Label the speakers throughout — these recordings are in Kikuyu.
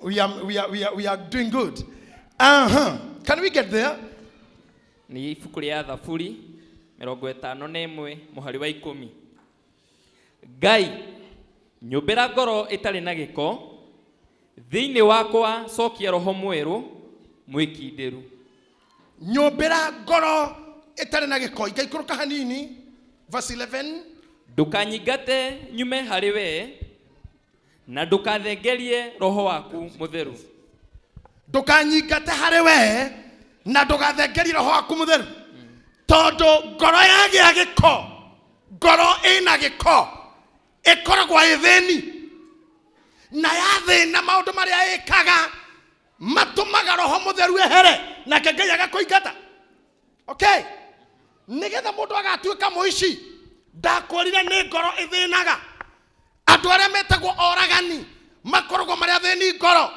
Speaker 1: We are doing good. Uh-huh. Can we get there?
Speaker 2: Nĩ ibuku rĩa Thaburi 51 mũhari wa 10. Ngai, nyũmbĩra ngoro ĩtarĩ na gĩko, thĩinĩ wakwa cokia roho mwerũ mwĩkindĩru.
Speaker 1: Nyũmbĩra ngoro ĩtarĩ na gĩko. Ikaikũrũka hanini, verse 11.
Speaker 2: Ndũkanyingate nyume harĩ we, na ndũkathengerie roho waku mũtheru.
Speaker 1: Ndũkanyingate harĩ we na ndũgathengerie roho waku mũtheru, tondũ ngoro yagĩa gĩko, ngoro ĩna gĩko ĩkoragwo ĩ thĩni, na yathĩna maũndũ marĩa ĩkaga matũmaga roho mũtheru ehere, nake Ngai agakũingata. Okay, nĩgetha mũndũ agatuĩka mũici, ndakwĩrire nĩ ngoro ĩthĩnaga. Andũ arĩa metagwo oragani makoragwo marĩ athĩni ngoro,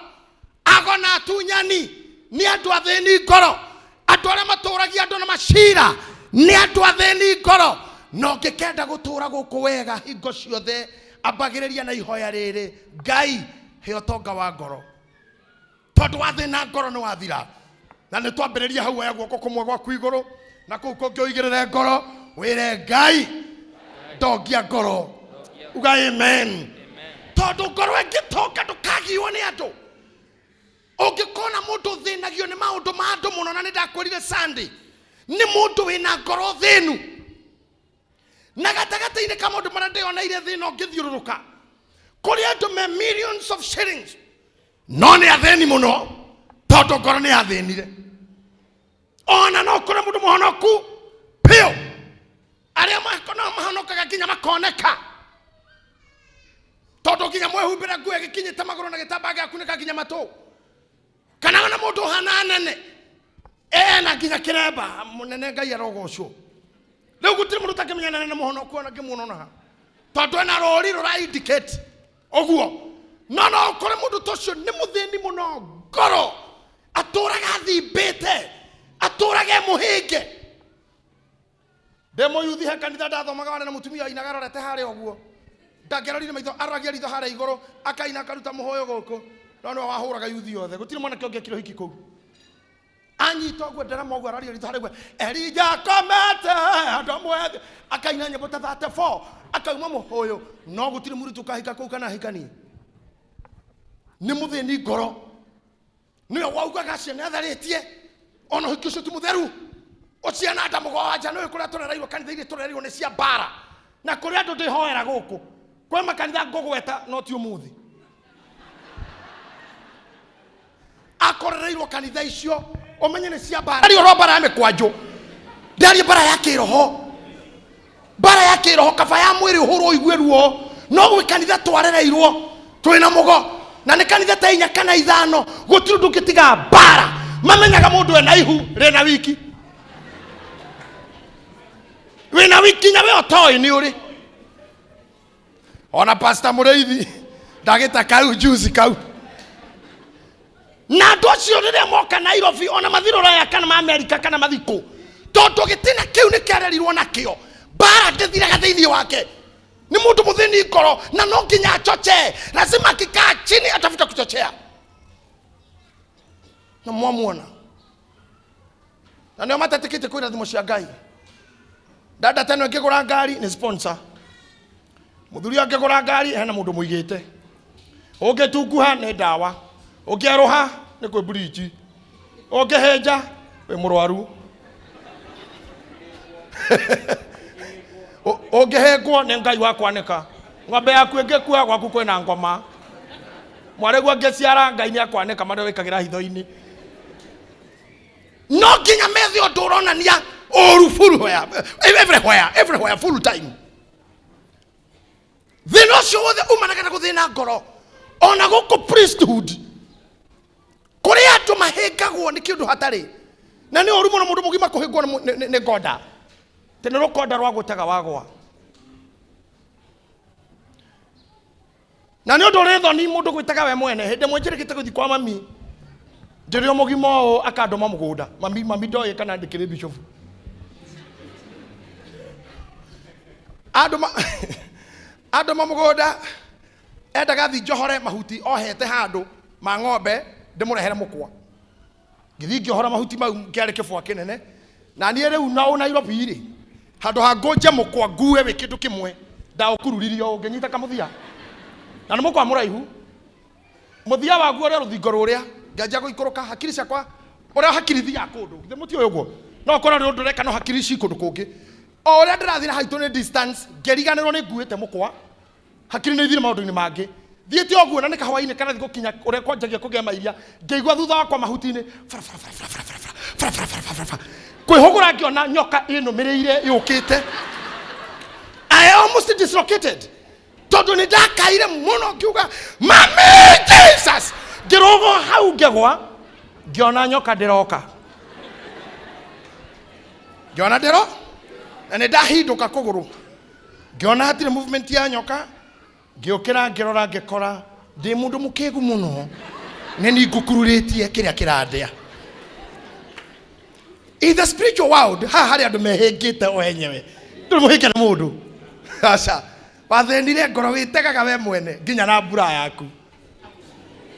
Speaker 1: ago na atunyani nĩ andũ athĩni ngoro, andũ arĩa matũragia andũ na macira nĩ andũ athĩni ngoro. Na ũngĩkenda gũtũra gũkũ wega hingo ciothe, ambagĩrĩria na ihoya rĩrĩ: Ngai, he ũtonga wa ngoro, tondũ wathĩna ngoro nĩ wathira. Na nĩ twambĩrĩria hau, oya guoko kũmwe gwaku igũrũ na kũu kũngĩ ũigĩrĩre ngoro, wĩre Ngai, ndongia ngoro. Uga amen. Tondũ ngoro ĩngĩtonga ndũkagiywo nĩ andũ. Ũngĩkona mũndũ ũthĩnagio nĩ maũndũ ma andũ mũno, na nĩ ndakwĩrire Sunday, nĩ mũndũ wĩna ngoro thĩnu. Na gatagatĩ-inĩ ka maũndũ marĩa ndĩoneire thĩna ũngĩthiũrũrũka, kũrĩ andũ me millions of shillings no nĩ athĩni mũno, tondũ ngoro nĩ yathĩnire. Ona no kũrĩ mũndũ mũhonoku biũ, arĩa no mahonokaga nginya makoneka, tondũ nginya mwehumbĩra nguo ĩgĩkinyĩte magũrũ na gĩtambaya gĩakunĩka nginya matũ, kana ona mũndũ ũhana nene ena nginya kĩremba mũnene. Ngai arogocwo. Rĩu gũtirĩ mũndũ ũtangĩmenya nene na mũhonoku ona ngĩmuona ha, tondũ ena rũri rũra indicate ũguo. No no ũkore mũndũ ta ũcio nĩ mũthĩni mũno ngoro, atũraga athimbĩte, atũraga e mũhĩnge. Ndĩ mũyuthi he kanitha ndathomaga, warĩ na mũtumia wainaga arorete harĩa ũguo, ndangĩarorire maitho, aroragia ritho harĩa igũrũ, akaina akaruta mũhũyũ gũkũ, no nĩwe wahũraga yuthi othe. Gũtirĩ mwanake ũngĩekire ũhiki kũu. Anyita ũguo nderema ũguo, araria ritho harĩa ũguo, Elija akomete andũ amwe, akaina nyĩmbo ta 34, akauma mũhũyũ, no gũtirĩ mũrutwo ũkahika kũu kana ahikanie. Nĩ mũthĩni ngoro, nĩwe waugaga ciana atharĩtie, ona ũhiki ũcio ti mũtheru, ũciana nda mũgwanja. Nĩũĩ kũrĩa tũrereirwo kanitha-inĩ, tũrereirwo nĩ cia mbara, na kũrĩa andũ ndĩhoera gũkũ kwĩ makanitha ngũgweta, no ti ũmũthĩ. Akorereirwo kanitha icio, ũmenye nĩ cia mbara. Ndaria ũhoro mbara ya mĩkwanjũ, ndaria mbara ya kĩroho, mbara ya kĩroho, kaba ya mwĩrĩ ũhũrwo ũigue ruo. No gwĩ kanitha twarereirwo twĩna mũgo, na nĩ kanitha ta 4 kana 5, gũtirĩ ũndũ ũngĩtiga mbara. Mamenyaga mũndũ ena ihu rĩna wiki, wĩna wiki nya we ũtoĩ nĩ ũrĩ. Ona Pastor Mũrĩithi ndagĩta kau juzi kau, na andũ acio rĩrĩa moka Nairobi, ona mathi rũraya kana ma Amerika kana mathikũ, tondũ gĩtina kĩu nĩ kĩarerirwo nakĩo, mbara ndĩthiraga thĩinĩ wake. Nĩ mũndũ mũthĩni ngoro, na no nginya achochee. Lazima akikaa chini atafuta kuchochea. Na mwamuona, na nĩo matetĩkĩtie kwĩ irathimo cia Ngai. Dada teno ĩngĩgũra ngari nĩ sponsor, mũthuri angĩgũra ngari hena mũndũ mũigĩte, ũngĩtunguha nĩ ndawa, ũngĩerũha nĩ kwĩ bridge, ũngĩhĩnja wĩ mũrwaru, ũngĩhĩngwo nĩ Ngai wa kwanĩka, ng'ombe yaku ĩngĩkua gwaku kwĩna ngoma, mwarĩguo angĩciara Ngai nĩ akwanĩka marĩa wĩkagĩra hitho-inĩ. No nginya methe ũndũ ũronania ũru full where, everywhere, everywhere, full time. Thĩna ũcio wothe umanaga na gũthĩna ngoro. Ona gũkũ priesthood kũrĩ andũ mahĩngagwo nĩ kĩndũ hatarĩ, na nĩ ũru mũno mũndũ mũgima kũhĩngwo nĩ ngonda, tĩ nĩ rũkonda rwa gũtega wagwa. Na nĩ ũndũ ũrĩ thoni mũndũ gwĩtaga we mwene. Hĩndĩ ĩmwe njĩrĩgĩte gũthiĩ kwa mami ndĩrĩ o mũgima ũũ, akandũma mũgũnda. Mami, mami ndoĩ kana ndĩkĩrĩ bishofu. Andũma, andũma mũgũnda, endaga thi njohore mahuti ohete handũ. Ma ng'ombe ndĩmũrehere mũkwa. Ngĩthiĩ ngĩohora mahuti mau, kĩarĩ kĩbũa kĩnene. Na niĩ rĩu na Nairobi rĩ, handũ ha ngũnje mũkwa ngue wĩ kĩndũ kĩmwe, ndaũkururirie ũũ, ngĩnyita kamũthia. Na nĩ mũkwa mũraihu. Mũthia waguo ũrĩa rũthingo rũrĩa, ngĩanjia gũikũrũka, hakiri ciakwa, ũrĩa hakiri ithiaga kũndũ, githĩ mũtiũĩ ũguo? No ũkorwo nĩ ũndũ ũreka no hakiri ci kũndũ kũngĩ. O ũrĩa ndĩrathiĩ na haitũ nĩ distance, ngĩriganĩrwo nĩ nguĩte mũkwa. Hakiri nĩ ithire maũndũ-inĩ mangĩ. Thiĩte ũguo na nĩ kahwainĩ karathiĩ gũkinya ũrĩa kwanjagia kũgĩa mairia, ngĩigua thutha wakwa mahuti-inĩ, bara bara bara bara bara bara bara bara bara bara bara. Kwĩhũgũra ngĩona nyoka ĩnũmĩrĩire yũkĩte. I almost dislocated. Tondũ nĩ ndakaire mũno ngiuga, Mami Jesus! Ngĩrũgwo hau ngĩgwa, ngĩona nyoka ndĩroka. Ngĩona ndĩro, na nĩ ndahindũka kũgũrũ. Ngĩona hatirĩ movement ya nyoka, ngĩũkĩra ngĩrora ngĩkora ndĩ mũndũ mũkĩgu mũno, nĩ ni ngũkururĩtie kĩrĩa kĩrandĩa. In the spiritual world, haha harĩ andũ mehĩngĩte o enyewe. Ndũrĩ mũhĩnge nĩ mũndũ. Aca. Wathĩnire ngoro wĩtegaga we mwene nginya na mbura yaku.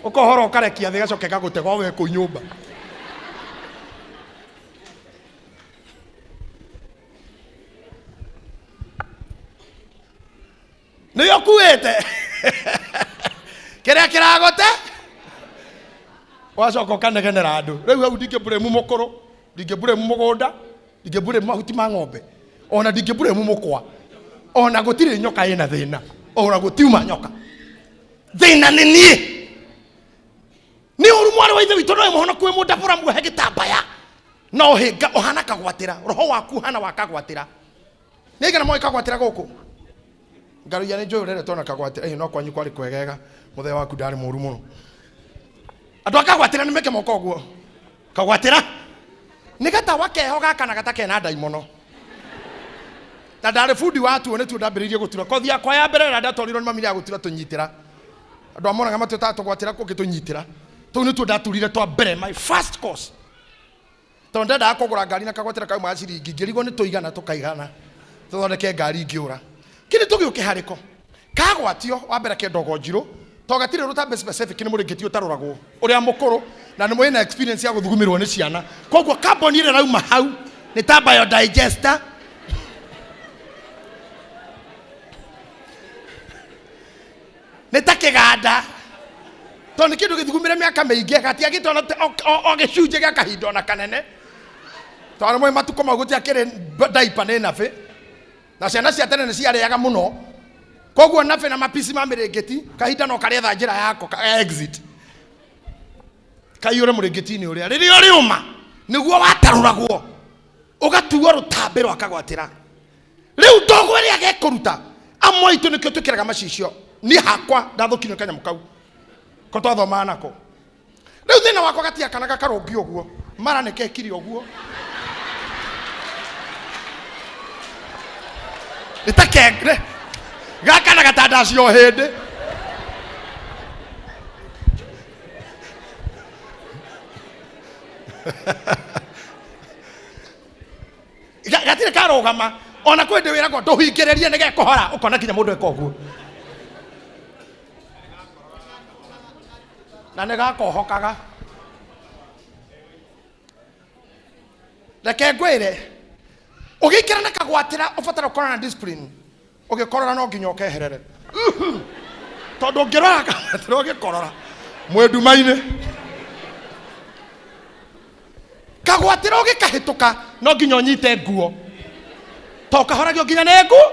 Speaker 1: Ũkohora ũkarekia thĩ gacoke gagũtega we kũu nyũmba. Nĩwe ũkuĩte kĩrĩa kĩragũte, wacoka ũkanegenera andũ. Rĩu hau ndingĩmburĩmu mũkũrũ, ndingĩmburĩmu mũgũnda, ndingĩmburĩmu mahuti ma ng'ombe, ona ndingĩmburĩmu mũkwa, ona gũtirĩ nyoka ĩna thĩna, ona gũtiuma nyoka. Thĩna nĩ niĩ. Nĩ ũru mwarĩ wa ithe witũ, no mũhonoku wĩ mũndabũra muohe gĩtambaya, no ũhĩnga ũhana kagwatĩra, roho waku ũhana wa kagwatĩra. Nĩ aigana moĩ kagwatĩra gũkũ? Ngaruia nĩ njũĩ ũreretwo na kagwatĩra. Ĩ, no kwanyu kwarĩ kwegega, mũthee waku ndarĩ mũru mũno. Andũ a kagwatĩra nĩ meke moko ũguo. Kagwatĩra nĩ gatawa keho gakanaga ta kena ndaimono. Na ndarĩ bundi watuo, nĩtuo ndambĩrĩirie gũtura. Kothi yakwa ya mbere ĩrĩa ndatwarirwo nĩ mami ya gũtura tũnyitĩra. Andũ a monaga matwĩtaga tũgwatĩra kũngĩ tũnyitĩra. Tũu nĩtuo ndaturire twa mbere, my first course. Tondũ ndendaga kũgũra ngari na kagwatĩra kau ma ciringi, ngĩrigwo nĩ tũigana tũkaigana tũthondeke ngari ngĩũra. Kĩndĩ tũgĩũke harĩko kagwatio wa mbere ke ndogo njirũ, to gatirĩ rũtambi specific, nĩ mũrĩngĩti ũtaroragwo ũrĩa mũkũrũ na nĩ mwĩna experience ya gũthugumĩrwo nĩ ciana, koguo carbon ĩrĩa ĩrauma hau nĩ ta biodigester. Nĩ ta kĩganda, tondũ nĩ kĩndũ gĩthugumĩre mĩaka mĩingĩ, gatiagĩte ona o gĩcunjĩ gĩa kahinda ona kanene, tondũ mwĩ matukũ mau gũtiakĩrĩ diaper, nĩ nabĩ, na ciana cia tene nĩ ciarĩaga mũno, koguo nabĩ na mapici ma mĩrĩngĩti kahinda no karĩetha njĩra yako ka exit kaiyũre mũrĩngĩti-inĩ ũrĩa rĩrĩa ũrĩũma nĩguo watarũragwo ũgatuo rũtambĩ rwa kagwatĩra. Rĩu ndogo ĩrĩa gekũruta, amwe aitũ nĩkĩo twĩkĩraga macicio. Niĩ hakwa ndathũkirio nĩ kanyamũ kau ko twathomaga nako. Rĩu thĩna wakwa gatiakanaga karũngi ũguo, mara nĩ kekire ũguo, nĩ ta kengre gakanaga ta ndaci o hĩndĩ. Gatirĩ karũgama ona kwĩ ndĩ wĩragwo ndũhingĩrĩrie nĩ gekũhora, ũkona kinya mũndũ eka ũguo na nĩ gakohokaga. Reke ngwĩre, ũgĩikara na kagwatĩra ũbatara ũkorwo na discipline. Ũgĩkorora no nginya ũkeherere, tondũ ũngĩrora kagwatĩra ũgĩkorora mwĩ nduma-inĩ. Kagwatĩra ũgĩkahĩtũka no nginya ũnyite nguo, to kahoragio nginya nĩ nguo,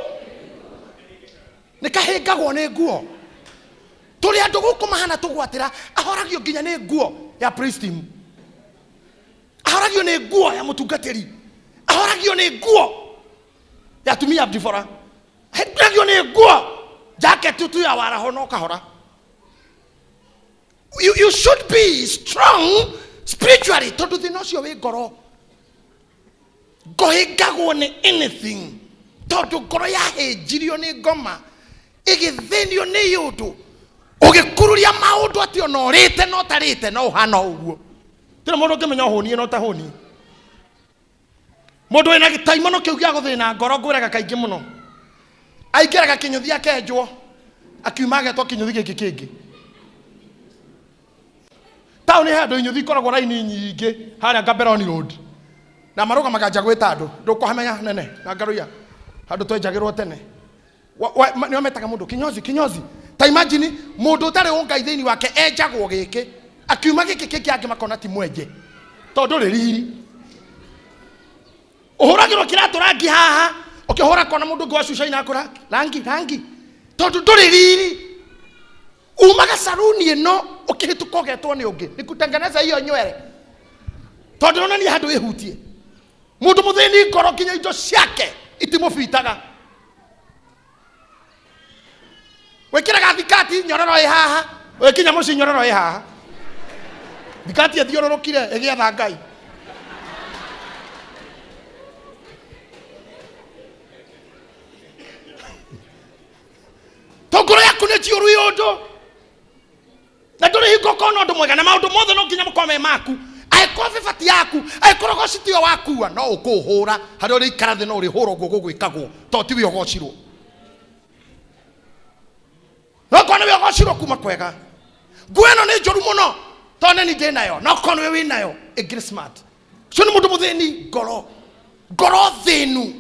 Speaker 1: nĩ kahĩngagwo nĩ nguo. Tũrĩ andũ gũkũ mahana tũgwatĩra, ahoragio nginya nĩ nguo ya praise team, ahoragio nĩ nguo ya mũtungatĩri, ahoragio nĩ nguo ya atumia ndibora, ahoragio nĩ nguo jacket tu ya waraho no kahora. You should be strong spiritually, tondũ thĩna ũcio wĩ ngoro. Ngũhĩngagwo nĩ anything, tondũ ngoro yahĩnjirio nĩ ngoma ĩgĩthĩnio nĩ ũndũ ũgĩkururia maũndũ atĩ ona ũrĩte na ũtarĩte no ũhana ũguo. Tĩrĩ mũndũ ũngĩmenya ũhũniĩ na ũtahũniĩ. Mũndũ wĩna gĩtaimono kĩu gĩa gũthĩna ngoro, ngwĩraga kaingĩ mũno, aingĩraga kĩnyũthi akenjwo, akiuma agetwo kĩnyũthi gĩkĩ kĩngĩ. Taũni he andũ inyuthi ikoragwo raini nyingĩ harĩa Gaberoni Road, na marũgamaga nja gwĩta andũ. Ndũkũhamenya nene na ngaruia handũ twenjagĩrwo tene. Nĩo metaga mũndũ kinyozi kinyozi. Ta imagine mũndũ ũtarĩ ũngai thĩinĩ wake enjagwo gĩkĩ, akiuma gĩkĩ kĩngĩ angĩ makona ti mwenje tondũ ndũrĩ riri. Ũhũragĩrwo kĩratũ rangi haha, ũkĩhũra kona mũndũ ũngĩ wa cucaina akũra rangi rangi tondũ ndũrĩ riri. Umaga saruni ĩno ũkĩhĩtũka ũgetwo nĩ ũngĩ nĩ kutengeneza hiyo nywere tondũ ronania handũ ĩhutie. Mũndũ mũthĩni ngoro nginya indo ciake itimũbitaga. Wĩkĩraga thikati nyororo ĩ haha, wĩkinya mũciĩ nyororo ĩ haha, thikati ĩthiũrũrũkire ĩgĩetha Ngai. To ngoro yaku nĩ njiyũru ĩ ũndũ, na ndũrĩ hingo ũkona ũndũ mwega, na maũndũ mothe no nginya makorwo me maku. Angĩkorwo bĩba ti yaku, angĩkorwo goci tiwe wakua, no ũkũũhũra harĩa ũrĩikara thĩ, no ũrĩhũra ũguo gũgwĩkagwo, to tiwe ũgocirwo. No korwo nĩwe ũgocirwo kuma kwega. Nguo ĩno nĩ njũru mũno tondũ nĩ niĩ ndĩ nayo, no korwo nĩwe wĩ nayo ĩngĩrĩ smart. Ũcio nĩ mũndũ mũthĩni ngoro, ngoro thĩnu.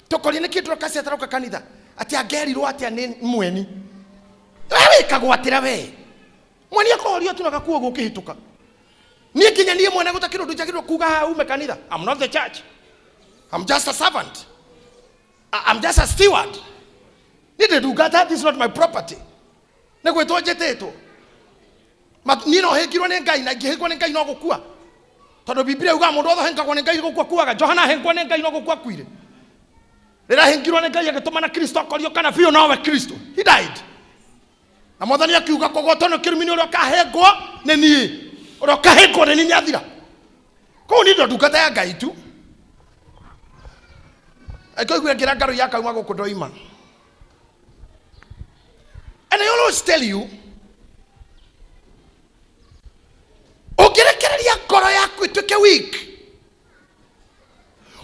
Speaker 1: Tũkoria nĩkĩ ndũroka ataroka kanitha, atĩ angerirwo atĩa nĩ mweni. We wĩkagwo atĩra we mweni akohorio tu na gakuo gũkĩhĩtũka. Niĩ nginya niĩ mwene gũtakĩrĩ ũndũ njagĩrĩirwo kuga haha ume kanitha. I'm not the church, I'm just a servant, I'm just a steward. Niĩ ndĩ ndungata, this is not my property. Nĩ gwĩtwo njĩtĩtwo. Niĩ no hĩngirwo nĩ Ngai, na ingĩhĩngwo nĩ Ngai no gũkua, tondũ Biblia yugaga mũndũ wothe ũhĩngagwo nĩ Ngai gũkua kuaga. Johana ahĩngwo nĩ Ngai no gũkua akuire. Rĩrĩa ahĩngirwo nĩ Ngai agĩtũmana Kristo akorio kana biũ nowe Kristo, he died. Na Mwathani akiuga kũgwatwo nĩ kĩrumi nĩ ũrĩa ũkahĩngwo nĩ niĩ, ũrĩa ũkahĩngwo nĩ niĩ nĩathira. Kũu niĩ ndo ndungata ya Ngai tu. Angĩkoigua ngĩra ngarũ yakauma gũkũ ndoima. And I always tell you, ũngĩrekereria ngoro yaku ĩtuĩke weak,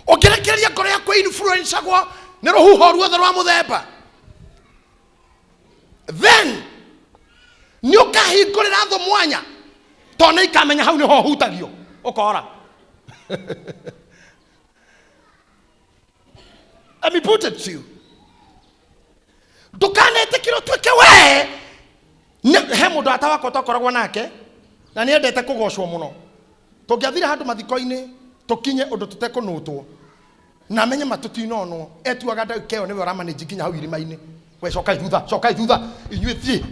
Speaker 1: ũngĩrekereria ngoro yaku influencagwo nĩ rũhuho ruothe rwa mũthemba, then nĩ ũkahingũrĩra thũ mwanya, tondũ nĩ ikamenya hau nĩho ũhutagio ũkora. Let me put it to you. Ndũkanetĩkĩre ũtuĩke we. He mũndũ ata wakwa twakoragwo nake na nĩ endete kũgocwo mũno. Tũngĩathire handũ mathiko-inĩ tũkinye ũndũ tũtekũnũtwo na amenye ma tũtinonwo, etuaga ndagĩka ĩyo nĩwe ũramanĩnji nginya hau irima-inĩ. We cokai thutha, cokai thutha, inyuĩ thiĩ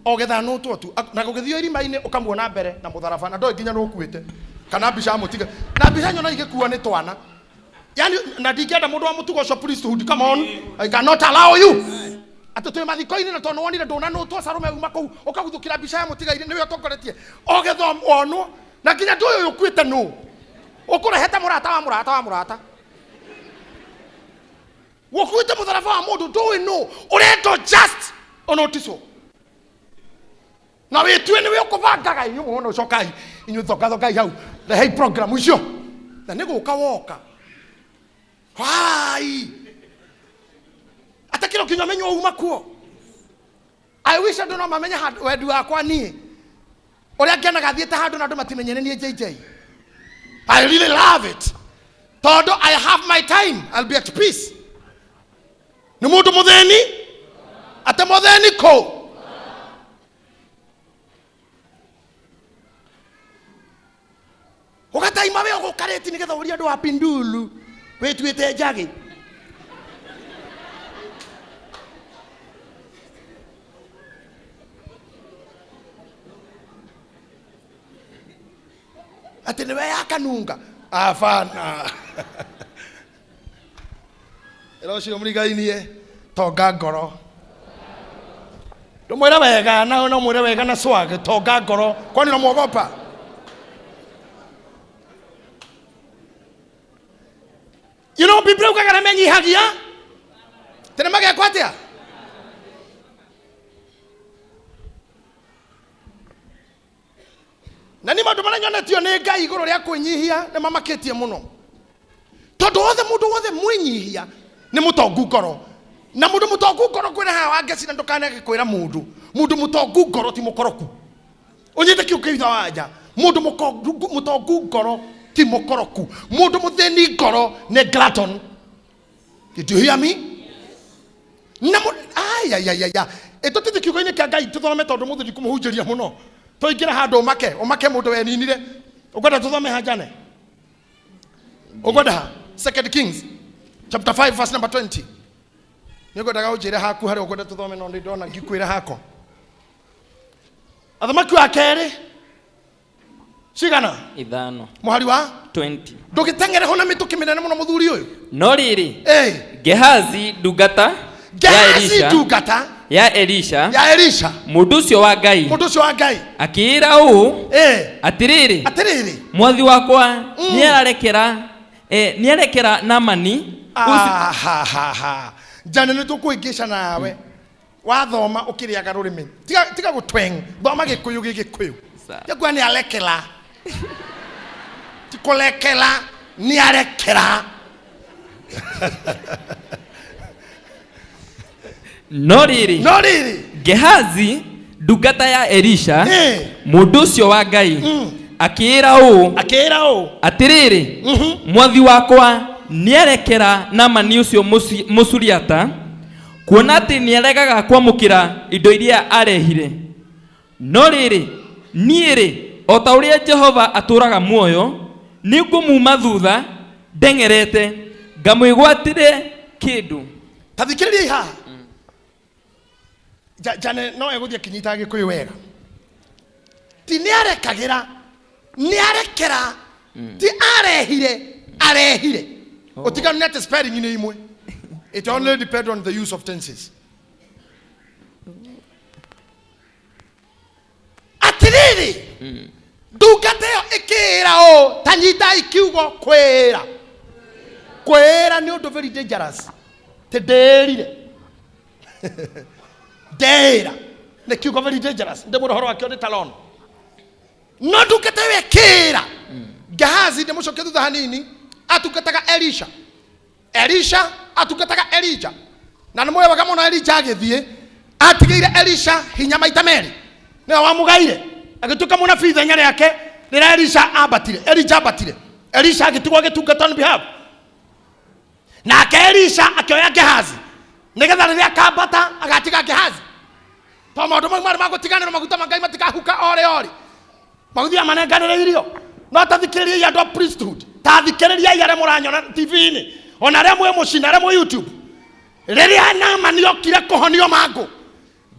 Speaker 1: o getha nũtwo tu. Na gũgĩthiĩ irima-inĩ ũkamuona mbere na mũtharaba na ndoĩ nginya nũkuĩte kana mbica ya mũtiga na mbica nyona igĩkuo nĩ twana. Yani na ndingĩenda mũndũ wa mũtugo ũcio priesthood, come on, I cannot allow you. Atĩ twĩ mathiko-inĩ na tondũ wonire ndũnanũtwo carume uma kũu ũkaguthũkĩra mbica ya mũtigairĩ nĩwe ũtongoretie o getha wonwo na nginya ndũĩ ũyũ ũkuĩte nũ ũkũrehete mũrata wa mũrata wa mũrata gũkuĩte mũtharaba wa mũndũ ndũĩ nũ ũrendwo just ũnoticwo na wĩtue nĩwe ũkũbangaga. Inyuĩ mũno cokai inyuĩ thongathongai hau rehei program icio na nĩ gũka woka hai atakĩro kinya menywo uma kuo. I wish andũ no mamenye handũ wendi wakwa niĩ ũrĩa ngenaga thiĩte handũ na andũ matimenye nĩ niĩ JJ. I really love it tondũ I have my time, I'll be at peace. Nĩ mũndũ mũthĩni atĩ mũthĩni kũ ũgataima we ũgũkarĩti nĩgetha ũrie andũ a pindulu wĩtuĩte njagĩ. Atĩ nĩwe yakanunga abana ĩra ũcio mũrigainie tonga ngoro ndũmwĩre wega na no mwĩre wega na swag tonga ngoro kwani unamwogopa? You know, Biblia ugaga nĩ menyihagia tene magekwo atĩa? Na nĩ maũndũ marĩa nyonetio nĩ Ngai igũrũ rĩa kwĩnyihia nĩ mamakĩtie mũno, tondũ wothe mũndũ wothe mwĩnyihia nĩ mũtongu ngoro, na mũndũ mũtongu ngoro kwĩra haha wangeci na ndũkanage kwĩra mũndũ mũndũ mũtongu ngoro ti mũkoroku. Ũnyite kiu kĩitha wanja. Mũndũ mũtongu ngoro ti mũkoroku. Mũndũ mũthĩni ngoro nĩ glutton. Did you hear me? Na ai ai ai ai. Ĩtũtithie kiugo-inĩ kĩa Ngai tũthome tondũ mũthĩ ndikũmũhunjĩria mũno. Tũingĩre handũ ũmake, ũmake mũndũ weninire. Ũkwenda tũthome hanjane? Ũkwenda ha? Second Kings chapter 5 verse number 20. Nĩ ngwendaga ũnjĩre haku harĩa ũkwenda tũthome no nĩ ndona ngĩkwĩra hakwa. Athamaki wa kerĩ cigana?
Speaker 2: 5.
Speaker 1: Mũhari wa
Speaker 2: 20.
Speaker 1: Ndũgĩteng'ere ho na mĩtũkĩ mĩnene mũno mũthuri ũyũ.
Speaker 2: No rĩrĩ,
Speaker 1: Ĩ,
Speaker 2: Gehazi ndungata ya
Speaker 1: Gehazi
Speaker 2: Elisha,
Speaker 1: ndungata
Speaker 2: ya Elisha,
Speaker 1: ya Elisha,
Speaker 2: mũndũ ũcio wa Ngai,
Speaker 1: mũndũ ũcio wa Ngai,
Speaker 2: akĩĩra ũũ,
Speaker 1: Ĩ,
Speaker 2: atĩrĩrĩ,
Speaker 1: atĩrĩrĩ,
Speaker 2: mwathi wakwa nĩararekera, nĩarekera Naamani ũcio-
Speaker 1: Ahahaha. Njane nĩ tũkũingĩca nawe wathoma ũkĩrĩaga rũrĩmĩ. Tiga tiga gũtweng, thoma gĩkũyũ gĩ gĩkũyũ.
Speaker 2: Sawa.
Speaker 1: Yakua nĩ arekera, ti kũrekera, nĩ arekera.
Speaker 2: No rĩrĩ,
Speaker 1: No rĩrĩ,
Speaker 2: Gehazi ndungata ya Elisha,
Speaker 1: Ĩ.
Speaker 2: mũndũ ũcio wa Ngai, akĩĩra ũũ,
Speaker 1: akĩĩra ũũ,
Speaker 2: atĩrĩrĩ, mwathi wakwa nĩarekera Naamani ũcio Mũsuriata, kuona atĩ nĩaregaga kwamũkĩra indo iria arehire. No rĩrĩ, niĩ-rĩ, o ta ũrĩa Jehova atũũraga muoyo, nĩngũmuuma thutha ndeng'erete, ngamwĩgwatĩre kĩndũ.
Speaker 1: Ta thikĩrĩriai haha. Jane no egũthiĩ akĩnyitaga gĩkũyũ wega. Ti nĩarekagĩra, nĩarekera, ti arehire, arehire. Ũtiganu nĩ atĩ spelling nĩ imwe. It only depend on the use of tenses. Atĩrĩrĩ, ndungata ĩyo ĩkĩĩra ũũ, ta nyitai kiugo kwĩĩra. Kwĩĩra nĩ ũndũ very dangerous. Ti ndĩĩrire. Ndeĩra nĩ kiugo very dangerous. Ndĩmwĩra ũhoro wakĩo nĩ talon. No ndungata ĩyo ĩkĩĩra Gehazi, ndĩmũcokie thutha hanini, atungataga Elisha. Elisha atungataga Elija. Na nĩ mũĩ wega mũno Elija agĩthiĩ atigĩire Elisha hinya maita merĩ. Nĩwe wamũgaire agĩtuĩka mũnabii ithenya rĩake rĩrĩa Elisha ambatire. Elija ambatire. Elisha agĩtigwo agĩtungata on behalf. Nake Elisha akĩoya Gehazi nĩgetha rĩrĩa akambata agatiga Gehazi. To maũndũ mau marĩ ma gũtiganĩrwo, maguta ma Ngai matikahuka orĩ orĩ. Magũthiĩ manenganĩre irio. No ta thikĩrĩriai andũ a priesthood, ta thikĩrĩriai arĩa mũranyona TV-inĩ, ona arĩa mwĩ mũciĩ na arĩa mwĩ YouTube. Rĩrĩa Naamani okire kũhonio mangũ,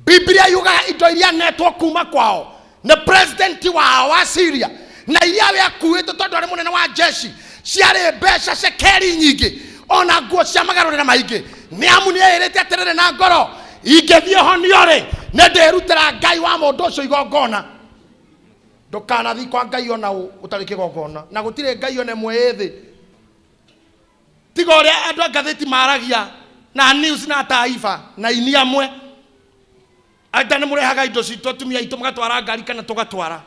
Speaker 1: Biblia yugaga indo iria netwo kuma kwao nĩ president wao wa Syria, na iria we akuĩte tondũ arĩ mũnene wa jeshi, ciarĩ mbeca cekeri nyingĩ, ona nguo cia magarũrĩra maingĩ. Nĩ amu nĩ eĩrĩte atĩrĩrĩ na ngoro, ingĩthiĩ honio rĩ, nĩ ndĩrutĩra Ngai wa mũndũ ũcio igongona. Ndũkanathiĩ kwa Ngai ona ũ ũtarĩ kĩgongona, na gũtirĩ Ngai ona ĩmwe ĩ thĩ tiga ũrĩa andũ a ngathĩti maragia na news na taifa na ini amwe. Anga nĩ mũrehaga indo citũ atumia aitũ mũgatwara ngari kana tũgatwara.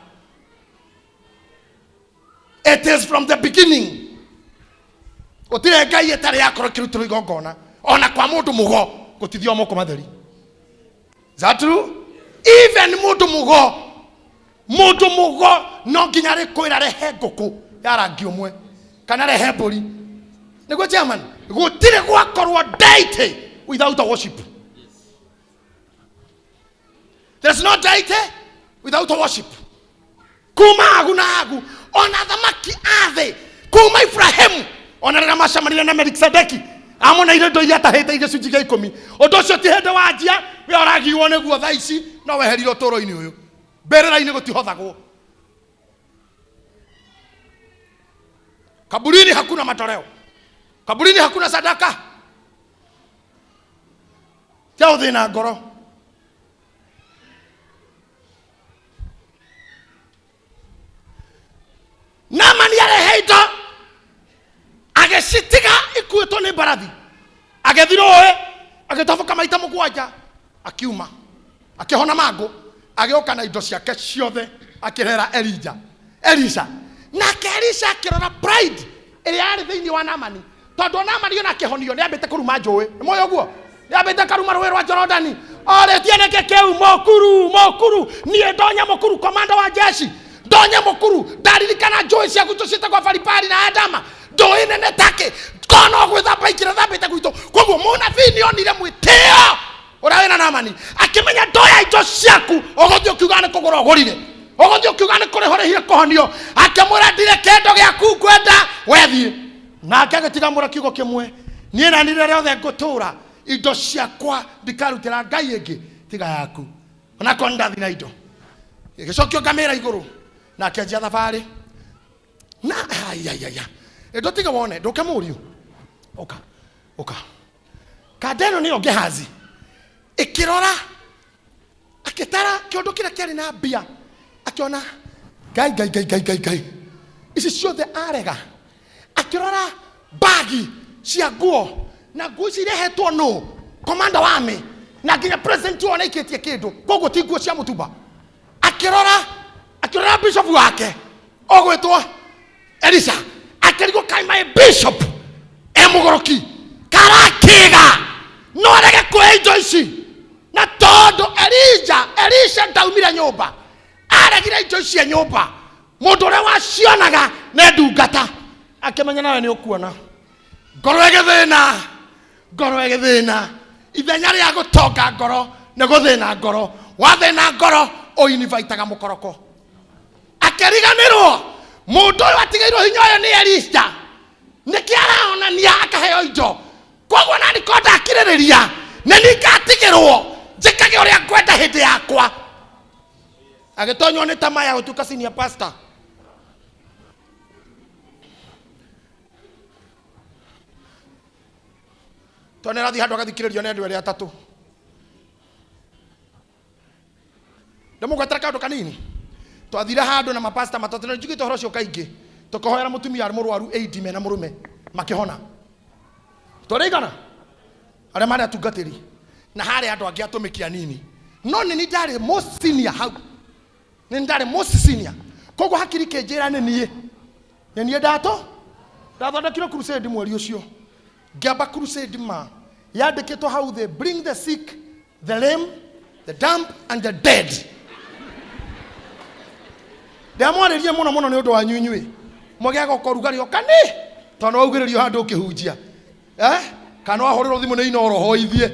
Speaker 1: It is from the beginning. Gũtirĩ Ngai ĩtarĩ yakorwo ĩkĩrutĩrwo igongona, ona kwa mũndũ mũgo gũtithio moko matheri. Is that true? Even mũndũ mũgo, mũndũ mũgo no nginya arĩkwĩra rehe ngũkũ ya rangi ũmwe kana rehe mbũri. Nĩguo chairman, gũtirĩ gwakorwo deity without a worship. There's no deity without a worship. Kuma agu na agu, ona thamaki a thĩ kuma Ibrahimu, ona rĩrĩa macemanire na Melikisedeki, amoneire indo iria atahĩte gĩcunjĩ gĩa 10. Ũndũ ũcio ti hĩndĩ wanjia, we ũragiwo nĩguo thaa ici no weherire ũtũũro-inĩ ũyũ. Mbĩrĩra-inĩ gũtihothagwo. Kaburini hakuna matoleo. Kaburini hakuna sadaka. Tia ũthĩna ngoro. Naamani arehe indo agĩcitiga ikuĩtwo nĩ mbarathi, agĩthiĩ rũĩ agĩtoboka maita 7, akiuma akĩhona mangũ, agĩũka na indo ciake ciothe akĩrehera Elija. Elisha. Nake Elisha akĩrora pride ĩrĩa yarĩ thĩinĩ wa Naamani, tondũ Naamani ona akĩhonio nĩ ambĩte kũruma njũĩ. Nĩ mũĩ ũguo? Nĩ ambĩte karuma rũĩ rwa Jorodani. Orĩtie nĩkĩ kĩu mũkuru mũkuru niĩ ndonye mũkuru komanda wa jeshi ndonye mũkuru ndaririkana njũĩ cia gwitũ ciĩtagwo baribari na adama njũĩ nene take kono gwĩthamba ingĩra thambĩte gwitũ. Koguo mũnabii nĩonire mwĩtĩo ũrĩa wĩna Naamani, akĩmenya ndoya indo ciaku ũgũthiĩ ũkiuga nĩ kũgũra ũgũrire, ũgũthiĩ ũkiuga nĩ kũrĩha ũrĩhire kũhonio. Akĩmwĩra ndirĩ kĩndũ gĩaku ngwenda, wethiĩ. Nake agĩtiga mwĩra kiugo kĩmwe, niĩ na niĩ rĩrĩa rĩothe ngũtũũra indo ciakwa ndikarutĩra ngai ĩngĩ tiga yaku, onakorwo nĩ ndathi na indo. Ĩgĩcokio ngamĩra igũrũ na akĩanjia thabarĩ na aiaiaia ndũtige wone ndũke mũriũ ũka ũka kanda ĩno nĩyo Gehazi ĩkĩrora akĩtara kĩondo kĩrĩa kĩarĩ na mbia, akĩona ngai ngai ngai ngai ngai ngai ici ciothe arega. Akĩrora bagi cia nguo na nguo ici irehetwo nũ komanda wa army na nginya president wao nĩaikĩtie kĩndũ, koguo ti nguo cia mũtumba. Akĩrora akĩrora bishop wake ũgwĩtwo Elisha, akĩrigwo kaĩ my bishop e mũgũrũki karakĩga no arege kũhe indo ici, na tondũ Elija Elisha ndaumire nyũmba, aregire indo ici e nyũmba, mũndũ ũrĩa wacionaga nĩ ndungata. Akĩmenya nawe nĩ ũkuona ngoro ĩgĩthĩna, ngoro ĩgĩthĩna. Ithenya rĩa gũtonga ngoro nĩ gũthĩna ngoro, wathĩna ngoro ũinibaitaga mũkoroko. Akĩriganĩrwo mũndũ ũyũ atigĩirwo hinya ũyũ nĩ Elisha, nĩkĩ arahonania akaheo indo? Koguo nani ko ndakirĩrĩria nĩ niĩ ngatigĩrwo njĩkage ũrĩa ngwenda hĩndĩ yakwa. Agĩtonywo nĩ tamaa ya gũtuĩka senior pastor. Tondũ nĩ arathiĩ handũ agathikĩrĩrio nĩ andũ erĩ atatũ. Ndĩmũgwetera kaũndũ kanini. Twathire handũ na mapasta matatũ, na njugĩte ũhoro ũcio kaingĩ, tũkĩhoera mũtumia arĩ mũrwaru AID mena mũrũme makĩhona. Twarĩ igana arĩa marĩ atungatĩri na harĩ andũ angĩ atũmĩki anini, no nĩ niĩ ndarĩ most senior hau, nĩ niĩ ndarĩ most senior. Koguo hakiri kĩnjĩra nĩ niĩ, nĩ niĩ ndatũ ndathondekire crusade mweri ũcio, ngĩamba crusade ma yandĩkĩtwo hau thĩ, bring the sick, the lame, the dumb and the dead. Ndamwarĩrie mũno mũno nĩ ũndũ wanyu inyuĩ mwagĩaga ũka ũrugarĩ ũkani, tondũ waugĩrĩrio handũ ũkĩhunjia, eh? Kana wahũrĩrwo thimũ nĩ inoro hoithie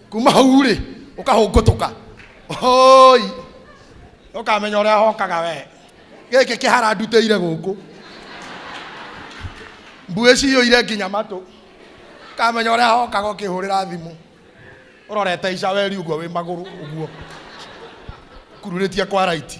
Speaker 1: kuma hau rĩ ũkahũngũtũka, oi ũkamenya ũrĩa hokaga we gĩkĩ kĩhara ndutĩire gũkũ mbuĩ ciyũire nginya matũ, ũkamenya ũrĩa hokaga ũkĩhũrĩra thimũ ũrorete icaweri ũguo wĩ magũrũ ũguo kururĩtie kwa raiti.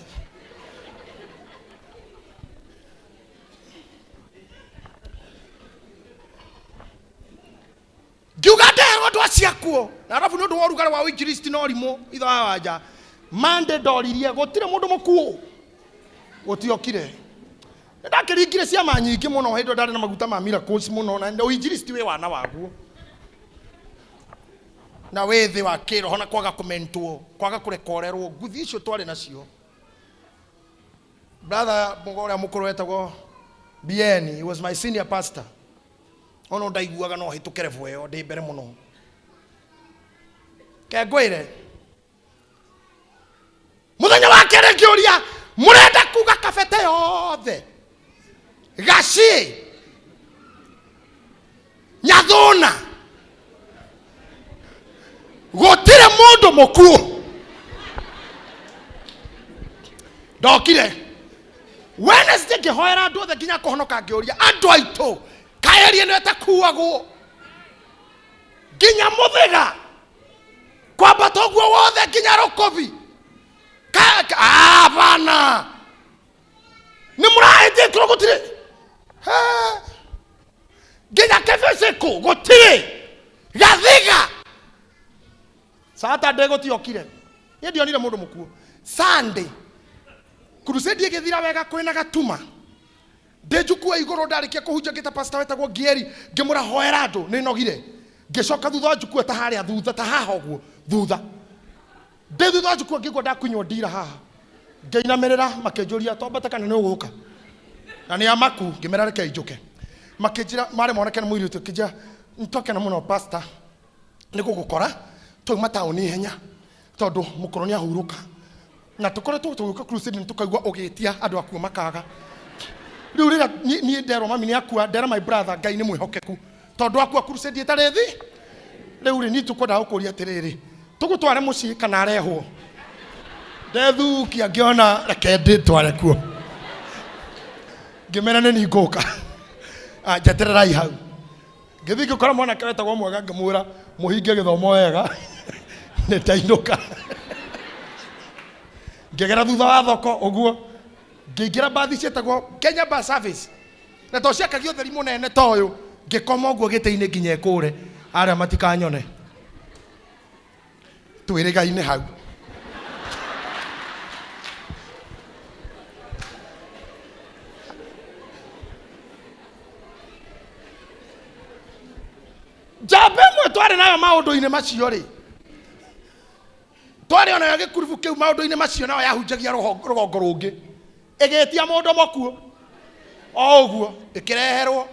Speaker 1: Ngiuga ndeherwo andũ acio akuo na arabu nĩ ũndũ wa ũrugarĩ wa ũinjilisti na ũrimũ ithe wa wanja mande ndoririe gũtirĩ mũndũ mũkuũ gũtiokire. Nĩ ndakĩringire ciama nyingĩ mũno hĩndĩ ĩyo ndarĩ na maguta ma miracles mũno, na ũinjilisti wĩ wana waguo na wĩthĩ wa kĩroho na kwaga kũmentwo, kwaga kũrekorerwo nguthi icio twarĩ nacio. Brother ũrĩa mũkũrũ wetagwo Bien, he was my senior pastor. Ono ndaiguaga no hĩtũke level ĩyo ndĩ mbere mũno. Ke ngwĩre mũthenya wa kerĩ ngĩũria mũrenda kuga kabete yothe gaci nyathũna gũtirĩ mũndũ mũkuũ. Ndokire Wednesday ngĩhoera andũ othe nginya kũhonoka, ngĩũria andũ aitũ kaĩrie ĩno ĩtakuagwo nginya mũthĩga kwambata ũguo wothe nginya rũkũbi. Bana nĩ mũrahĩtĩtwo gũtirĩ nginya kĩbĩcĩkũ gũtirĩ gathiga. Saturday gũtiokire, niĩ ndionire mũndũ mũkuũ. Sunday crusade ĩgĩthira wega kwĩna gatuma ndĩ njukua igũrũ, ndarĩkia kũhunjia ngĩta pastor wetagwo Ngieri ngĩmũra hoera andũ nĩ nogire. Ngĩcoka thutha wa njukua ta harĩa thutha ta haha ũguo thutha, ndĩ thutha wa njukua ngĩigua ndakunywo ndira haha, ngĩinamĩrĩra makĩnjũria twambate kana nĩ ũgũka, na nĩ amaku. Ngĩmera reke njũke, makĩnjĩra marĩ mwanake na mũirĩtu, akĩnjĩra nĩtwakena mũno pastor nĩ gũgũkora, twauma taũni ihenya. Tondũ mũkũrũ nĩ ahurũka. Na tũkoretwo tũgĩũka crusade nĩ tũkaigua ũgĩtia andũ akuo makaga. Rĩu rĩrĩa niĩ nderwo mami nĩ akua, ndera my brother Ngai nĩ mwĩhokeku. Tondũ akua crusade ĩtarĩ thi. Rĩu rĩ niĩ tũkwendaga gũkũria atĩrĩrĩ, tũgũtware mũciĩ kana arehwo? Ndethukia ngĩona reke ndĩtware kuo. Ngĩmera nĩ niĩ ngũka. Ah, njetererai hau. Ngĩthiĩ ngĩkora mwanake wetagwo Mwega ngĩmwĩra mũhinge gĩthomo wega nĩ ndainũka. Ngĩgera thutha wa thoko ũguo ngĩingĩra mbathi ciĩtagwo Kenya Bus Service na to ciakagia ũtheri mũnene ta ũyũ, ngĩkoma ũguo gĩtĩ-inĩ nginya ĩkũre arĩa matikanyone. Twĩrĩgaine hau. Njamba ĩmwe twarĩ nayo maũndũ-inĩ macio rĩ, twarĩ onayo gĩkurubu kĩu maũndũ-inĩ macio, nayo yahunjagia rũgongo rũngĩ, ĩgĩtia mũndũ mũkuũ o ũguo, ĩkĩreherwo,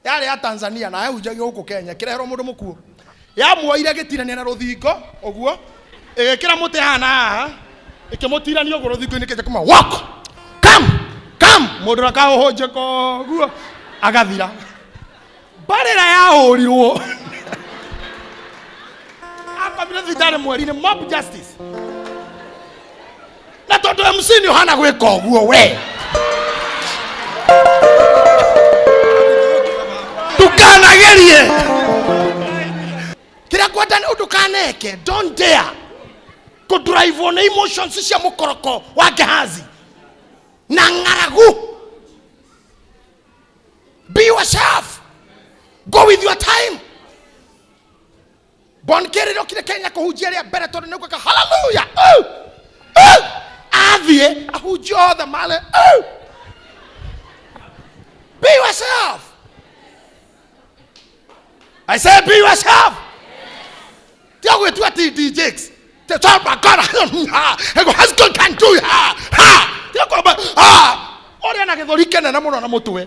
Speaker 1: yarĩ ya Tanzania na yahunjagia gũkũ Kenya, ĩkĩreherwo mũndũ mũkuũ, yamuoire gĩtirania na rũthingo ũguo, ĩgĩkĩra mũtĩ haha na haha, ĩkĩmũtirania ũguo rũthingo-inĩ, kĩanjia kuma walk come come, mũndũ ũrĩa akahũhũnjĩka ũguo agathira. Mbarĩra yahũrirwo akomire thibitarĩ mweri-inĩ, mob justice. Na tondũ MC nĩ ũhana gwĩka ũguo, we ndũkanagerie kĩrĩa kwenda nĩ ndũkaneke. Don't dare kũdrive nĩ emotions cia mũkoroko wa Gehazi na ng'aragu. Be yourself, go with your time. Bon Kerĩ okire Kenya kũhunjia rĩa mbere tondũ nĩ gwĩka hallelujah. Oh! Oh! Athiĩ ahunjia othe male. Oh! Be yourself. I say be yourself. Tiga gwĩtua TD Jakes. Te talk about God. Ha has God can do ha. Ha. Tiga kwamba ha. Ũrĩa na gĩthũri kĩnene mũno na mũtwe.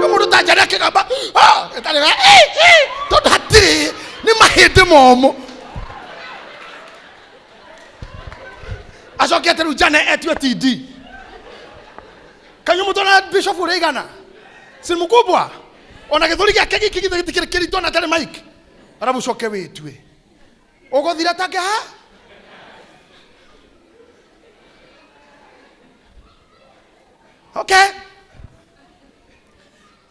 Speaker 1: Nĩ mũndũ ta njane akĩgamba ha ĩtarĩ na eh eh tondũ hatirĩ nĩ mahĩndĩ momũ. Acokete rĩu njane etue TD. Kanyũ mũtwe na bishop ũrĩa igana. Si mkubwa. Ona gĩthũri gĩake gĩkĩ githĩ gĩtikĩrĩ kĩritũ ona atarĩ mic. Arabu ũcoke wĩtue. Ũgũthira ta ngeha? Okay.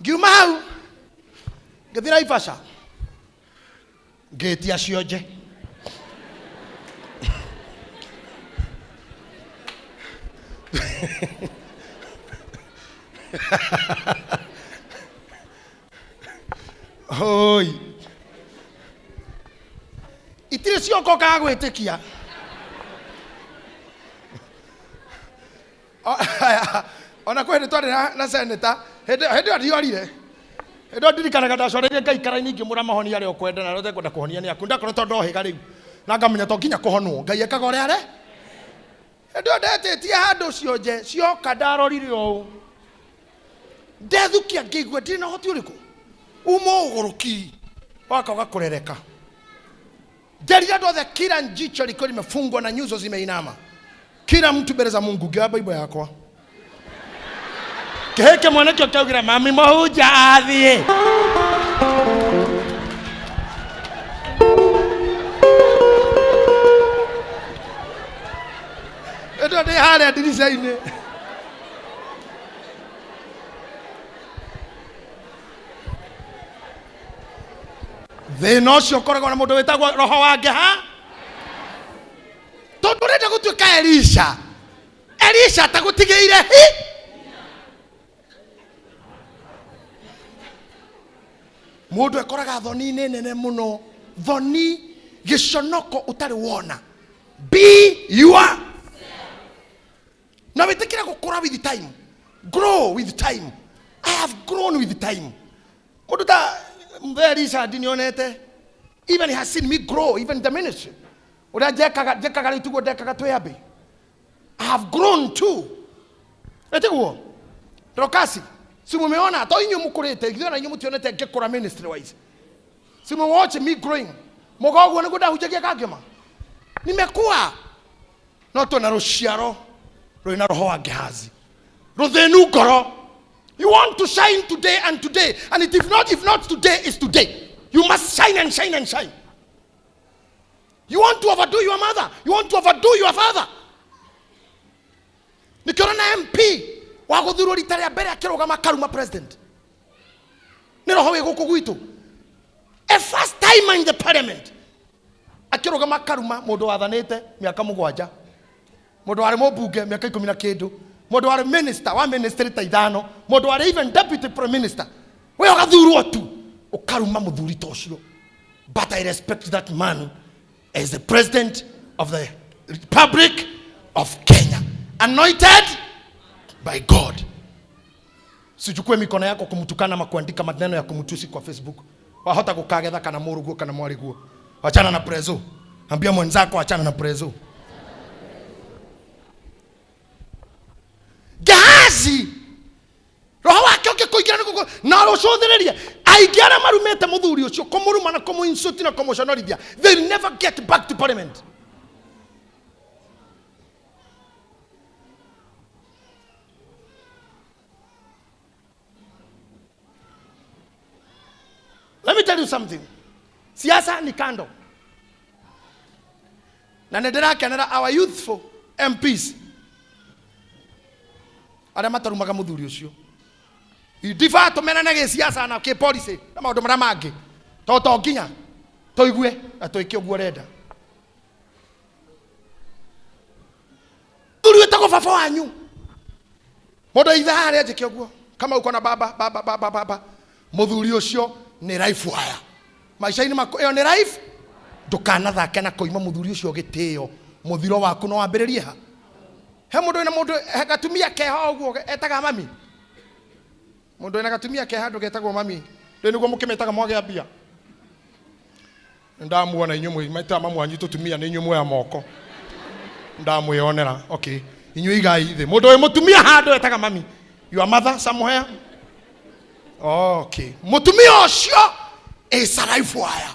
Speaker 1: Ngiuma hau ngĩthiĩ Naivasha ngĩtia cionje. Hoi. Itirĩ ciongo kaga gwĩtĩkia. Ona kwĩ hĩndĩ twarĩ na seneta, hĩndĩ ĩyo ndiorire. Hĩndĩ ĩyo ndirikanaga ndacoreirie Ngai karaini ngĩmwĩra mahonia arĩa ũkwenda na arĩa ũtekwenda kũhonia nĩ aku. Ndakoretwo ndohĩga rĩu na ngamenya to nginya kũhonwo. Ngai ekaga ũrĩa are. Hĩndĩ ĩyo ndetĩtie handũ cionje cioka ndarorire ũũ. Ndethukia ngĩigua ndirĩ na ũhoti ũrĩkũ. Uma ũgũrũki waka ũgakũrereka. Njerire andũ othe, kila jicho likiwa limefungwa na nyuso zimeinama. Kila mtu mbele za Mungu, ngĩoya Bible yakwa. Kĩhĩ kĩmwe nĩkĩo kĩaugire mami mũhunjia athiĩ. Ĩndĩ ndĩ harĩa ndirica-inĩ. Thĩna ũcio ũkoragwo na mũndũ wĩtagwo roho wa ngeha, tondũ ũrenda gũtuĩka Elisha. Elisha atagũtigĩire hi mũndũ ekoraga thoni-inĩ nene mũno, thoni gĩconoko ũtarĩ wona. Be your na wĩtĩkĩre gũkũra with time, grow with time. I have grown with time. Mũndũ ta Mzee Elisha ndinionete, even he has seen me grow even in the ministry. Ũrĩa njekaga njekaga rĩu tiguo ndekaga twĩ ambĩ. I have grown too. Etiguo Rokasi, si mumeona to inyuĩ mũkũrĩte, ithuĩ ona inyuĩ mũtionete ngĩkũra ministry wise. Si mu watch me growing. Mũga ũguo nĩguo ndahunjagia kangĩma. Nimekuwa no twĩna rũciaro rwĩna roho wa Gehazi, rũthĩnu ngoro. You want to shine today and today, and if not, if not today is today. You must shine and shine and shine. You want to overdo your mother, you want to overdo your father. Nĩkĩo na MP wa gũthurwo rita rĩa mbere akĩrũgama akaruma president. Nĩ roho wĩ gũkũ gwitũ. A first timer in the parliament akĩrũgama akaruma mũndũ wathanĩte mĩaka 7, mũndũ warĩ mũmbunge mĩaka 10 na kĩndũ, mũndũ warĩ minister wa ministry ta 5, mũndũ warĩ even deputy prime minister. We ũgathurwo tu ũkaruma mũthuri ta ũcio. But I respect that man as the president of the Republic of Kenya, anointed by God. Sichukue mikono yako kumtukana ama kuandika maneno ya kumtusi kwa Facebook. Wahota gukagetha kana muruguo kana mwariguo. Wachana na prezo. Ambia mwenzako achana na prezo. Gehazi roho wake ũngĩkũingĩra nĩ gũkũ na ũcũthĩrĩrie aingĩ arĩa marumĩte mũthuri ũcio kũmũruma na kũmũinsult na kũmũconorithia, they never get back to parliament. Let me tell you something. Siasa ni kando. Na nĩ ndĩrakenera our youthful MPs arĩa matarumaga mũthuri ũcio. Ndiba tũmenane gĩsiasa na kĩ policy na maũndũ marĩa mangĩ, to to nginya tũigue na twĩke ũguo ũrenda. Mũthuri wĩtagwo baba wanyu, mũndũ ithe harĩa njĩke ũguo kama uko na baba baba baba baba, mũthuri ũcio nĩ life wire maica-inĩ maku. Ĩyo nĩ life. Ndũkanathake na kũima mũthuri ũcio gĩtĩo. Mũthiro waku no wambĩrĩrie ha he mũndũ wĩna mũndũ he gatumia keho ũguo etaga mami. Mũndũ wĩna gatumia ke handũ getagwo mami, rĩu nĩguo mũkĩmetaga mwagĩa mbia. Ndamuona inyuĩ mwĩ metaga mamu wanyu tũtumia, nĩ inyuĩ muoya moko, ndamwĩonera. Okay, inyuĩ igai thĩ. Mũndũ wĩ mũtumia handũ etaga mami, your mother somewhere. Okay, mũtumia ũcio is a life wire.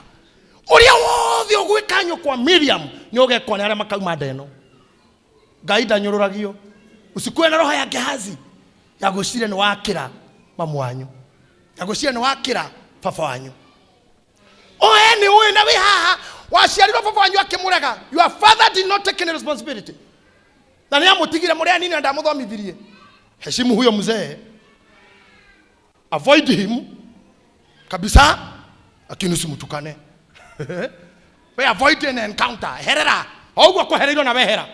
Speaker 1: Ũrĩa wothe ũgwĩka nyũkwa Miriam nĩ ũgekwo nĩ arĩa makauma nda ĩno. Ngai ndanyũrũragio. Usikue na roho ya Gehazi ya gwĩciria nĩ wakĩra mamu wanyu, ya gwĩciria nĩ wakĩra baba wanyu. Oe nĩ ũĩ na wĩ haha waciarirwo baba wanyu akĩmũrega. Your father did not take any responsibility na nĩ amũtigire mũrĩ anini na ndamũthomithirie. Heshimu huyo mzee, avoid him kabisa, lakini usimtukane. We avoid an encounter. Herera o ũguo kwehereirwo na wehera.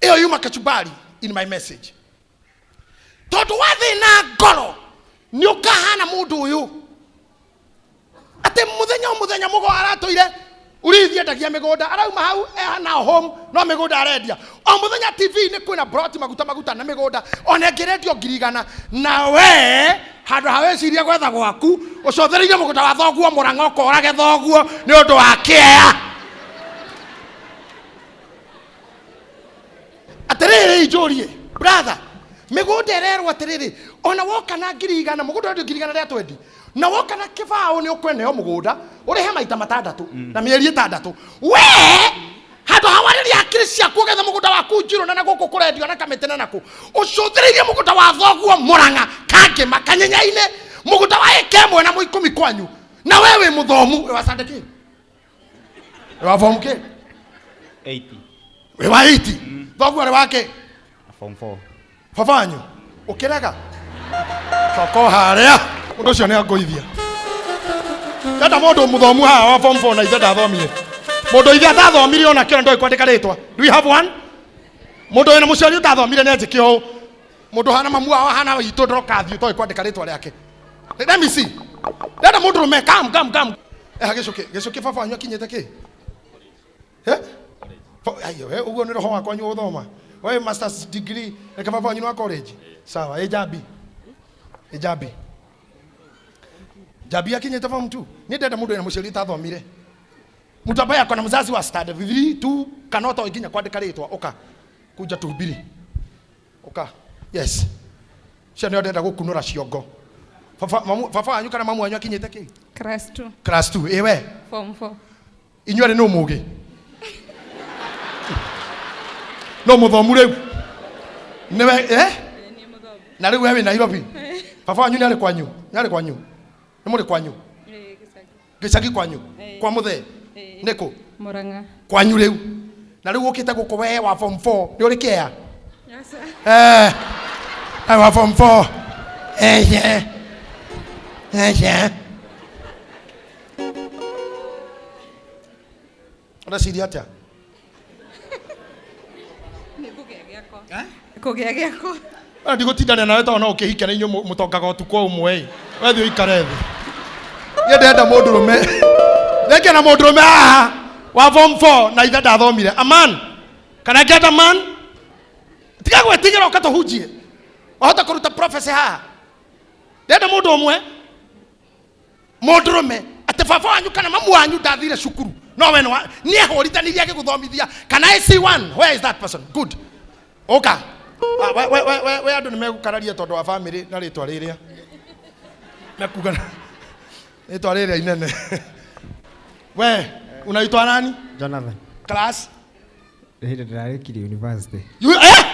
Speaker 1: Ĩyo yuma kachumbari in my message. Tondũ wathĩna ngoro nĩ ũkahana mũndũ ũyũ atĩ mũthenya o mũthenya mũgo aratũire urithi endagia mĩgũnda, arauma hau ehana home no mĩgũnda arendia o mũthenya. TV nĩ kwĩna broti maguta maguta na mĩgũnda ona ĩngĩrendio 100,000, na we handũ ha wĩcirie gwetha gwaku ũcothereirie mũgũnda wa thoguo Mũrang'a, ũkorage thoguo nĩ ũndũ wa kĩea. Atĩrĩrĩ, njũrie brother, mĩgũnda ĩrerwo atĩrĩrĩ, ona woka na 100,000, mũgũnda ũrendio 100,000 rĩa twendi, na woka na kĩbaũ nĩ ũkweneo mũgũnda ũrĩhe maita 6 na mĩeri 6. We handũ ha warĩria hakiri ciaku ũgethe mũgũnda waku njirũ na gũkũ kũrendio na kamĩtĩ na nakũ, ũcũthĩrĩirie mũgũnda wa thoguo Mũrang'a Kangĩma Kanyenya-inĩ, mũgũnda wa ĩka 1 na 10 kwanyu, na we wĩ mũthomu, wĩ wa sandĩkĩ, wĩ wa form kĩ?
Speaker 3: 80.
Speaker 1: Wĩ wa 80. Thoguo arĩ wake?
Speaker 3: Form 4.
Speaker 1: Baba wanyu ũkĩrega coka harĩa mũndũ ũcio nĩ angũithia. Ndenda mũndũ mũthomu haha wa form 4 na ithe ndathomire, mũndũ ithe atathomire ona kĩo ndoĩ kwandĩka rĩtwa. Do we have one? Mũndũ wĩna mũciari ũtathomire nĩ anjĩke ũũ. Mũndũ hana mamu wao hana witũ ndroka thiĩ ũtoĩ kwandĩka rĩtwa rĩake. Let me see. Ndenda mũndũ rũme. Come, come, come. Eha gĩcũkĩ gĩcũkĩ. Baba wanyu akinyĩte kĩ? Eh? Ayo, ũguo nĩ roho wakwa wanyu gũthoma. We masters degree, reke baba wanyu nĩ wa college. Sawa, ĩ jambi. Ĩ jambi. Jambi akinyĩte form 2. Nĩ ndenda mũndũ wĩna mũciari ũtathomire. Mtu ambaye ako na mzazi wa standard 3, 2 kana ũtoĩ nginya kwandĩka rĩtwa, ũka. Kuja tuhubiri. Ũka. Yes. Cio nĩo ndĩrenda gũkunũra ciongo. Baba baba wanyu kana mamu wanyu akinyĩte kĩ?
Speaker 4: Class 2.
Speaker 1: Class 2. Ĩ we?
Speaker 4: Form 4.
Speaker 1: Inyuĩ arĩ nũ mũgĩ? No mũthomu rĩu? Nĩwe eh? Na rĩu we wĩ Nairobi? Baba wanyu nĩ arĩ kwanyu? Nĩ arĩ kwanyu? Nĩ mũrĩ kwanyu? Gĩcagi kwanyu? Kwa mũthee? Nĩ kũ?
Speaker 4: Murang'a.
Speaker 1: Kwanyu rĩu. Na rĩu ũkĩte gũkũ we wa form 4 nĩ ũrĩ kĩea?
Speaker 4: Yes.
Speaker 1: Eh, wa form 4. Eh, yeah. Eh, yeah. Ũreciria atĩa?
Speaker 4: Nĩ kũgĩa gĩakwa. Kũgĩa gĩakwa.
Speaker 1: Ona ndigũtindania nawe tondũ no ũkĩhike na inyuĩ mũtongaga ũtukũ ũmwe ĩ. We thiĩ ũikare thĩ. Niĩ ndĩrenda mũndũrũme. Nĩngĩ na mũndũrũme haha wa form 4 na ithe ndathomire. A man. Can I get a man? Tiga gwĩtigĩra ũka tũhunjie. Wahota kũruta prophecy haha. Ndĩrenda mũndũ ũmwe mũndũrũme atĩ baba wanyu kana mamu wanyu ndathire cukuru no we nĩ nĩehũrithanirie agĩgũthomithia. Can I see one? Where is that person? Good. Ũka. Ah, we, we, we, we, we andũ nĩ megũkararia tondũ wa family na rĩtwa rĩrĩa mekuga rĩtwa rĩrĩa inene. We unaitwa nani?
Speaker 5: Jonathan.
Speaker 1: Class?
Speaker 5: Hĩndĩ ndĩrarĩkirie university.
Speaker 1: You, eh?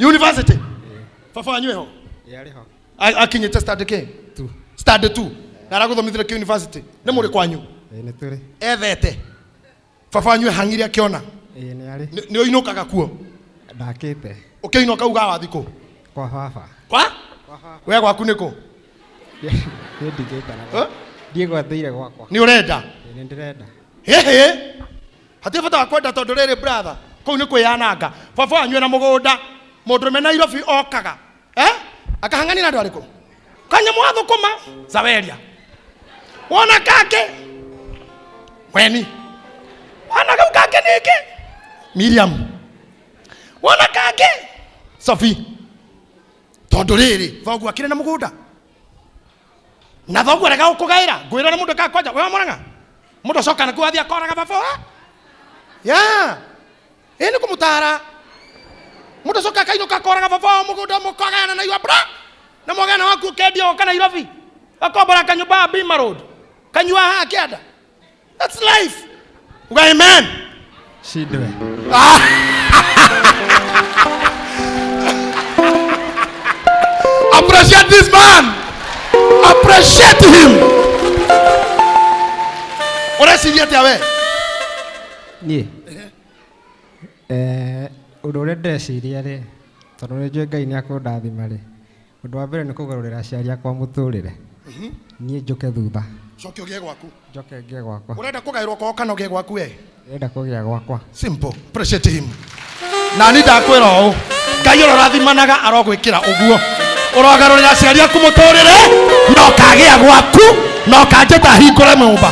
Speaker 1: University. Baba wanyu eho?
Speaker 5: Yarĩ ho.
Speaker 1: Akinyĩte study kĩ?
Speaker 5: Two.
Speaker 1: Study 2. Na aragũthomithire kĩ university? Nĩ mũrĩ kwanyu?
Speaker 5: Ĩĩ nĩ tũrĩ.
Speaker 1: Ethete. Baba wanyu ehang'ire akĩona?
Speaker 5: Ĩĩ nĩ arĩ.
Speaker 1: Nĩ ũinũkaga kuo?
Speaker 5: Ndakĩte.
Speaker 1: Ũkĩinũka ugaga wathiĩ kũ?
Speaker 5: Kwa baba.
Speaker 1: Kwa? We gwaku nĩ kũ?
Speaker 5: Niĩ ndingĩikara.
Speaker 1: Eh?
Speaker 5: Ndiĩgwatĩire gwakwa.
Speaker 1: Nĩ ũrenda?
Speaker 5: Ĩĩ nĩ ndĩrenda.
Speaker 1: Hĩhĩ. Hatirĩ bata wa kwenda tondũ rĩrĩ brother, kũu nĩ kwĩyananga. Baba wanyu ena mũgũnda, mũndũrũme Nairobi okaga. Eh? Akahang'ania na andũ arĩkũ? Kanyamũ wa thũkũma, Zaweria. Wona kake? Weni. Wona kau kake nĩkĩ? Miriam. Wona kake? Sophie. Tondũ rĩrĩ, thoguo akĩrĩ na mũgũnda. Na thoguo arega gũkũgaĩra, ngwĩra nĩ mũndũ ekaga kwanja, we wa Mũrang'a? Mũndũ acoka nakuo athiĩ akoraga baba wa? Yeah. Ĩ nĩ kũmũtara. Mũndũ acoka akainũka akoraga baba wao mũgũnda mũkagayana na igua bra. Na mwagayana waku ũkendia ũka Nairobi. Ũkombora kanyũmba ya Bima Road. Kanyua haha kĩanda. That's life. Uga amen.
Speaker 5: Shindwe.
Speaker 1: Appreciate this man. Appreciate him. Ũreciria atĩa we?
Speaker 5: Niĩ. Ũndũ ũrĩa ndĩreciria rĩ, tondũ nĩ njũĩ Ngai nĩ akũndathima rĩ, ũndũ wa mbere nĩ kũgarũrĩra aciari akwa mũtũrĩre. Niĩ njũke thutha.
Speaker 1: Coke ũgĩe gwaku.
Speaker 5: Njoke ngĩe gwakwa.
Speaker 1: Ũrenda kũgaĩrwo kwao kana ũgĩe gwaku we?
Speaker 5: Ndĩrenda kũgĩa gwakwa.
Speaker 1: Simple. Appreciate him. Na ni ndakwĩra ũũ, Ngai ũrĩa ũrathimanaga arogwĩkĩra ũguo. Ũrogarũrĩra aciari aku mũtũrĩre na ũkagĩa gwaku na ũkanjĩta hingũre nyũmba.